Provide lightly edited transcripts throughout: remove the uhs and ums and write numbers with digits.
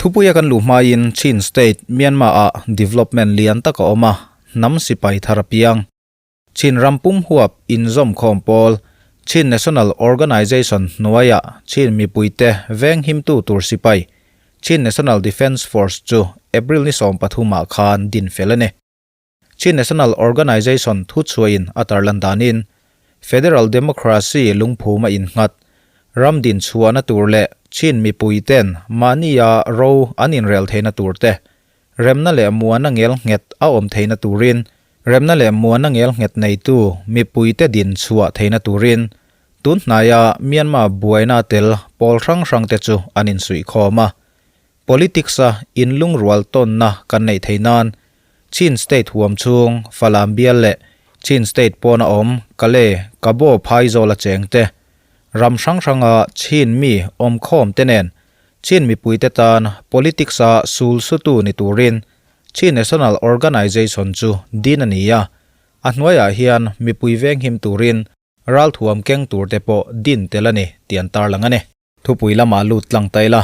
Thupuia kan luh hmain Chin State, Myanmar-ah development lian tak a awm a, hnam sipai thar a piang. Chin ram pum huap inzawmkhawm pawl, Chin National Organization hnuaiah Chin mipuite veng himtu tur sipai, Chin National Defence Force chu April ni 13 ah khan din fel a ni. Chin National Organization thuchhuahin a tarlan danin, Federal Democracy lungphum a innghat, ram din chhuahna tur leh Chin mipuiten mahnia ro an inrel theihna tur te, remna leh muana ngel nghet a awm theihna turin, remna leh muana ngel nghet neitu mipuite din chhuah theihna turin, tun hnaia Myanmar buaina tel pawl hrang hrangte chu an insuihkhawm a. Politics-a inlungrual tawnna kan neih theih nan Chin State huam chhung Falam bial leh Chin State pawna awm Kale Kabaw phaizawla chengte, ram hrang hranga Chin mi awmkhawm te nen Chin mipuite tan politics-a sul sutu ni turin Chin National Organization chu din a ni a, a hnuaiah hian mipui venghim turin ralthuam keng turte pawh din tel a ni tih an tarlang a ni. Thupui lamah lut tlang ta ila.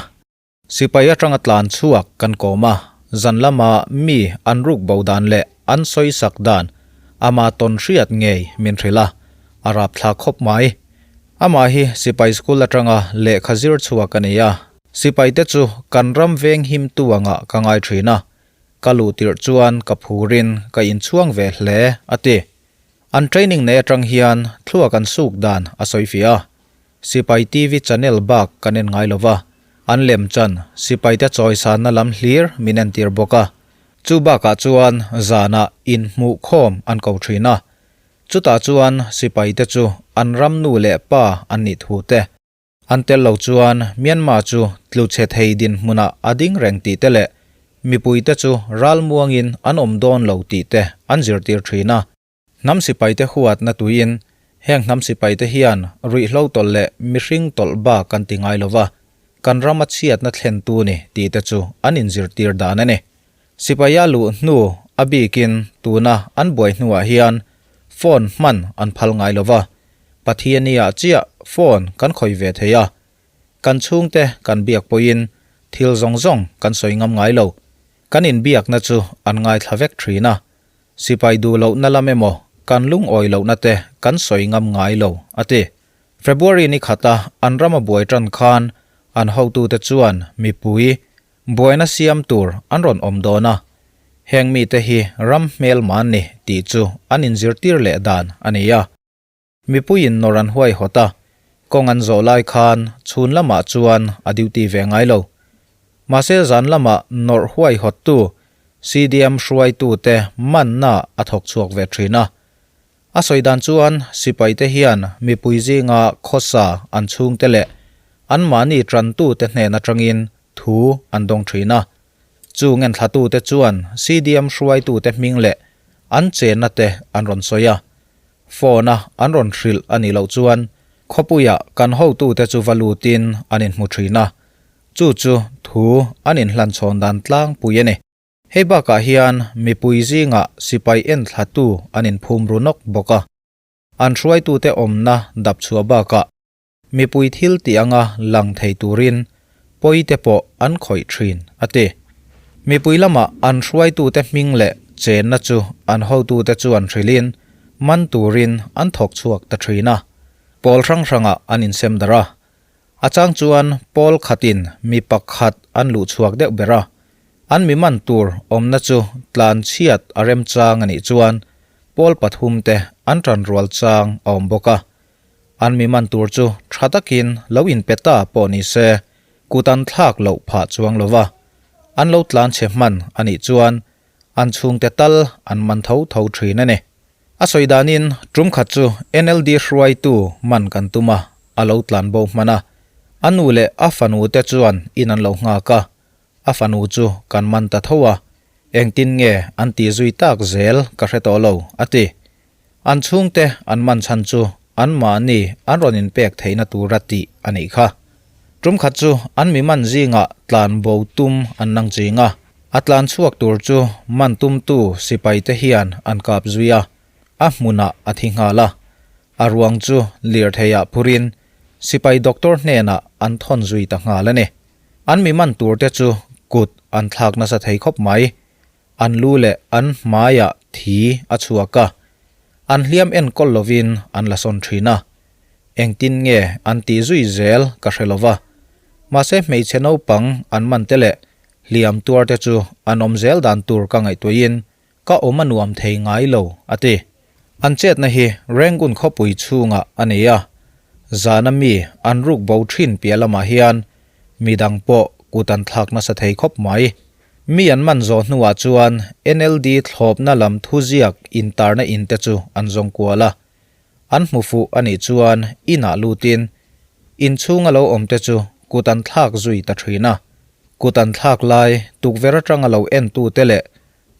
Sipai atanga tlan chhuak kan kawm a, zan lama mi an ruk bo dan leh an sawi sak dan ama tawn hriat ngei min hrilh a, a rap thla khawp mai. Amah hi sipai school atanga lehkha zir chhuak a ni a, sipai te chu kan ram veng himtu angah ka ngai thin a, ka luh tirh chuan ka phurin ka inchhuang ve hle, a ti. An training nei atang hian thluak an suk dan a sawi fiah a. Sipai TV channel bak kan en ngai lova, an lem chan sipaite chawisanna lam hlir min entir bawk a. Chu bakah chuan zanah inhmuhkhawm an ko thin a. Chutah chuan sipaite chu an ram nu leh pa an nih thu te, an tel lo chuan Myanmar chu tlu chhe thei dinhmunah a ding reng tih te leh mipuite chu ralmuangin an awm dawn lo tih te an zirtir thin a. Hnam sipaite huatna tuiin heng hnam sipaite hian ruihhlo tawlh leh mihring tawlh bak kan ti ngai lova, kan rama chhiatna thlentu ni tih te chu an inzirtir dan a ni. Sipaia luh hnu a bikin tuna an buai hnuah hian phone hman an phal ngai lova, Pathiania chiah phone kan khawih ve thei a, kan chhungte kan biak pawhin thil zawng zawng kan sawi ngam ngai lo, kan inbiakna chu an ngaithla vek thin a, Sipai duh lohna lam emaw kan lungawi lohna te kan sawi ngam ngai lo, a ti. February ni khata an rama buai tan khan an hotute chuan mipui buaina siam tur an rawn awm dawn a, heng mite hi ram hmelma an ni tih chu an inzirtir leh dan a ni a. Mipuiin nawr an huaihawt a, kawng an zawh lai khan chhun lamah chuan a duty ve ngai lo. Mahse zan lamah nawrh huaihawttu CDM hruaitute manna a thawk chhuak ve thin a. A sawi dan chuan sipaite hian mipui zinga khawsa an chhungte leh anmahni tantute hnen atangin thu an dawng thin a. Chu ngenthlatute chuan CDM hruaitute hming leh an chenna te an rawn sawi a. Phone-a an rawn hrilh a nih loh chuan khawpuiah kan hotute chu va lutin an inhmu thin a, chu chu thu an inhlanchhawn dan tlangpui a ni. Hei bakah hian mipui zingah sipai enthlatu an inphum ru nawk bawk a, an hruaitute awmna dap chhuah bakah mipui thil tih anga lang thei turin pawite pawh an khawih thin, a ti. Mipui lamah an hruaitute hming leh chenna chu an hotute chuan hrilhin man turin an thawk chhuak ta thin a, pawl hrang hrangah an insem darh a. A chang chuan pawl khatin mi pakhat an luh chhuak deuh ber a, an mi man tur awmna chu tlan chhiat a remchang a nih chuan pawl pathumte an tanrual chang a awm bawk a. An mi man tur chu tha takin lo inpe ta pawh ni se, kut an thlak loh phah chuang lo va. An lo tlan chhe hman a nih chuan an chhungte tal an man tho tho thin a ni. A sawi danin tum khat chu NLD hruaitu man kan tum a, a lo tlan bo hman a. A nu leh a fanu te chuan in an lo nghak a, a fanu chu kan man ta tho a, engtin nge an tih zui tak zel ka hre tawh lo, a ti. An chhungte an man chhan chu anmahni an rawn inpek theihna tura tih a nih kha. Tum khat chu an mi man zingah tlan bo tum an nang ching a, a tlan chhuak tur chu man tumtu sipaite hian an kap zui a, a hmunah a thi nghal a. A ruang chu lirtheiah phurin sipai doctor hnenah an thawn zui ta nghal a ni. An mi man turte chu Kut an thlak nasa thei khawp mai. An lu leh an hmaiah thi a chhuak a, an hliam enkawl lovin an la sawn thin a. Engtin nge an tih zui zel ka hre lova. Mahse hmeichhe naupang an man te leh hliam tuar te chu an awm zel dan tur ka ngaihtuahin ka awm a nuam thei ngai lo, a ti. An chetna hi Rangoon khawpui chhungah a ni a, zana mi an ruk bo thin piah lamah hian midang pawh kut an thlak nasa thei khawp mai. Mi an man zawh hnuah chuan NLD thlawpna lam thuziak intarna in te chu an zawng kual a, an hmu fuh a nih chuan inah lutin inchhunga lo awm te chu kut an thlak zui ta thin a. Kut an thlak lai tukverh atanga lo entu te leh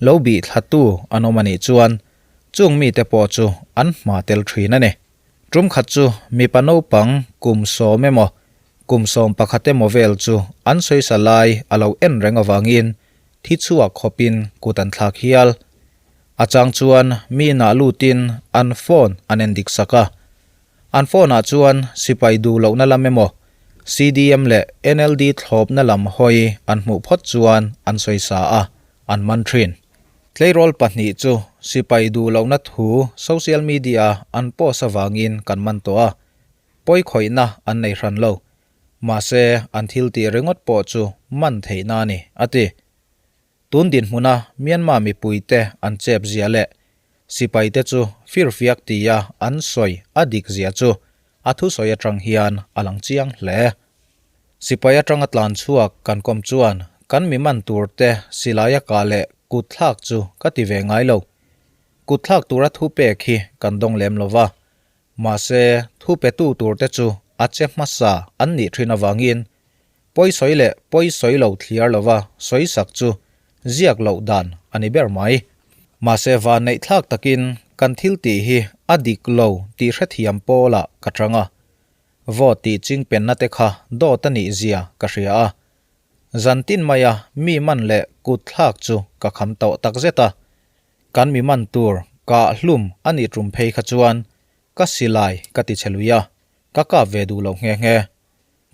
lo bih thlatu an awm a nih chuan chung mite pawh chu an hma tel thin a ni. Tum khat chu mipa naupang kum sawm emaw kum 11 emaw vel chu an sawisa lai a lo en reng avangin thi chhuak khawpin kut an thlak hial. A chang chuan mi inah lutin an phone an en dik sak a. An phone ah chuan sipai duh lohna lam emaw CDM leh NLD thlawpna lam hawi an hmuh phawt chuan an sawisa a, an man thin. Tleirawl pahnih chu sipai duh lohna thu social media an post avangin kan man tawh a, pawi khawihna an nei hran lo. Mahse an thil tih ringawt pawh chu man theihna a ni, a ti. Tun dinhmuna Myanmar mipuite an chep zia leh sipaite chu firfiak tia an sawi a dik zia chu a thusawi atang hian a lang chiang hle. Sipai atanga tlan chhuak kan kawm chuan kan mi man turte silaia kah leh kut thlak chu ka ti ve ngai lo. Kut thlak tura thu pek hi kan dawng lem lo va, mahse thu petu turte chu a che hmasa an nih thin avangin Pawisawi leh pawisawi lo thliar lova sawisak chu ziak loh dan a ni ber mai. Mahse van neih thlak takin kan thil tih hi a dik lo tih hrethiam pawlah ka chang a. Vote tih chingpenna te kha dawt a nih zia ka hria a. Zan tin maia mi man leh kut thlak chu ka kham tawh takzet a. Kan mi man tur kah hlum a nih tum phei kha chuan ka silai ka ti che lui a, ka kap ve duh lo nghe nghe.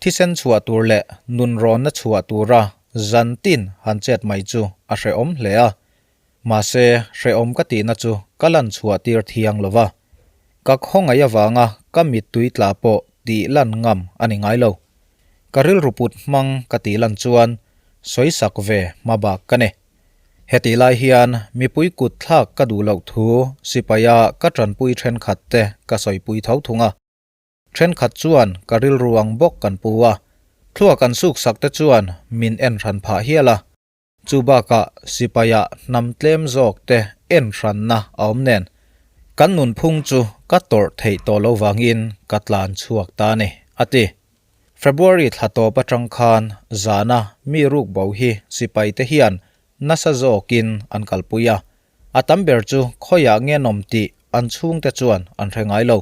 Thisen chhuah tur leh nunrawnna chhuah tura zan tin han chet mai chu a hrehawm hle a, mahse hrehawm ka tihna chu ka lan chhuah tir thiang lo va. Ka khawngaih avanga ka mittui tla pawh tih lan ngam a ni ngai lo. Ka rilru put hmang ka tih lan chuan sawisak ve hma bak ka ni. Hetih lai hian mipui kut thlak ka duh loh thu sipaia ka tanpui thenkhat te ka sawipui tho thung a. Thenkhat chuan ka rilru ang bawk kan pu a, thluak an suk sak te chuan min en hran phah hial a. Chu bakah sipaiah hnam tlem zawk te en hranna a awm nen, kan nunphung chu ka tawrh theih tawh lo vangin ka tlan chhuak ta a ni, a ti. February thla tawp atang khan zana mi ruk bo hi sipai te hian nasa zawkin an kalpui a, a tam ber chu khawiah nge nawm tih an chhungte chuan an hre ngai lo.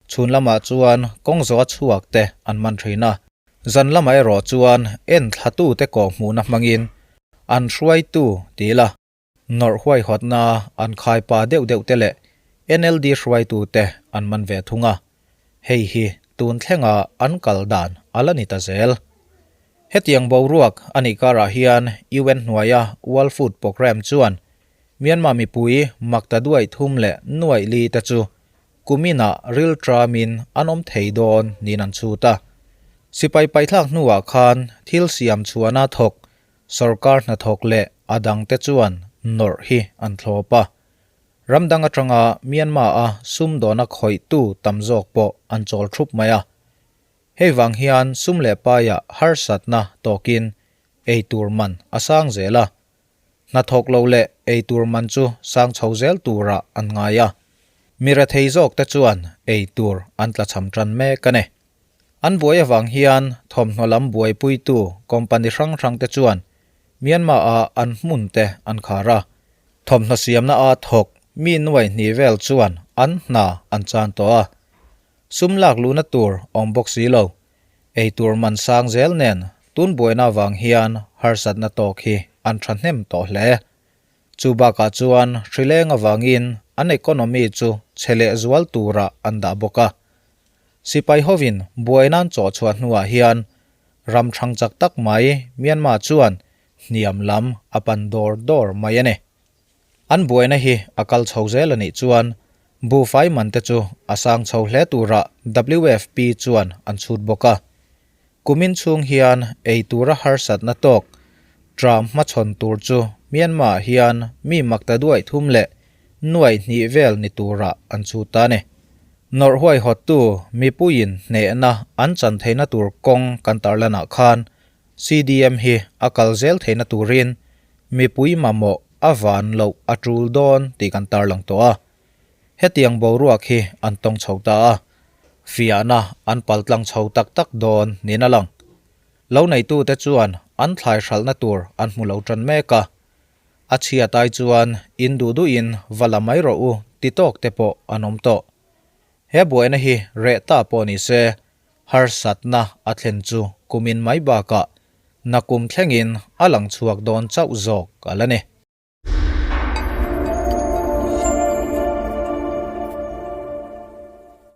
Chhun lamah chuan kawng zawha chhuak te an man thin a, zan lamah erawh chuan en thlatute kawh hmuhna hmangin an hruaitu ti ila, nawrh huaihawtna an khaipa deuh deuh te leh NLD hruaitute an man ve thung a, hei hi tun thlenga an kal dan a la ni ta zel. Hetiang boruak a nih karah hian UN hnuaia World Food Programme chuan Myanmar mipui makta duaih thum leh nuaih li te chu Kuminah rilṭamin an awm thei dawn niin an chhut a. Sipai paithlak hnuah khan thil siam chhuahna thawk, sorkar hnathawk leh a dangte chuan nawrh hi an thlawp a. Ram dang aṭanga Myanmar-a sumdawna khawihtu tam zawk pawh an chawl thup mai a. Hei vang hian sum leh paiah harsatna tawkin ei tur man a sang zel a. Hnathawk lo leh eitur man chu sang chho zel turah an ngai a, mi rethei zawk te chuan eitur an tlachham tan mek a ni. An buai avang hian thawmhnaw lam buaipuitu company hrang hrang te chuan Myanmar ah an hmun te an khar a, thawmhnaw siamna a thawk mi nuai hnih vel chuan an hna an chan tawh a, sum lak luhna tur awm bawk si lo. Eitur man sang zel nen tun buaina avang hian harsatna tawk hi an thahnem tawh hle. Chu bakah chuan hrileng avangin an economy chu chhe leh zual turah an dah bawk a. Sipai hovin buaina an chawhchhuah hnuah hian ram thang chak tak mai Myanmar chuan hniam lam a pan dawr dawr mai a ni. An buaina hi a kal chho zel a nih chuan buhfai man te chu a sang chho hle turah WFP chuan an chhut bawk a. Kumin chhung hian ei tura harsatna tawk tram hmachhawn tur chu Myanmar hian mi makta duai thum leh nuai hnih vel ni turah an chhut ta a ni. Nawrh huaihawttu mipuiin hnehna an chan theihna tur kawng kan tarlanah khan CDM hi a kal zel theihna turin mipui mamawh a van loh a tul dawn tih kan tarlang tawh a. Hetiang boruak hi an tawng chho ta a, fiahna an paltlang chho tak tak dawn niin a lang. Lo neitute chuan an thlai hralhna tur an hmu lo tan mek a, a chhiat ai chuan in duh duhin va la mai rawh u ti tawk te pawh an awm tawh. He buaina hi reh ta pawh ni se, harsatna a thlen chu kumin mai bakah nakum thlengin a lang chhuak dawn chauh zawk a la ni.